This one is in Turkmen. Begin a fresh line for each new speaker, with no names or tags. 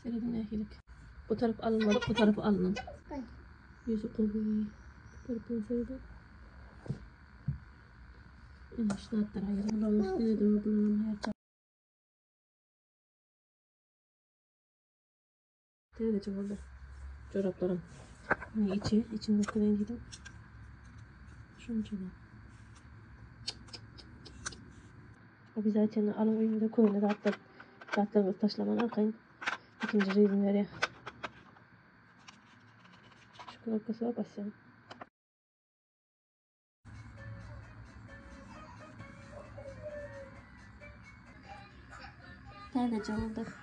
Serediň nähilik. Bu tarap alynmadyk, bu tarapy alynan. Ýüzi gowy. Bu tarapdan serediň. Ine şu zatlar aýry. Bularyň üstüne de bularyň her Täzeje boldy. Joraplarym. Ine içi, içini görkezeýin diýdim. Şunça da. Obязательно alyň öýüňize köne zatlar. Zatlaryňyzy taşlaman arkaýyn. Ikinji жизнь berýär. Şu knopkasy bar basýaň.
Täzeje boldy.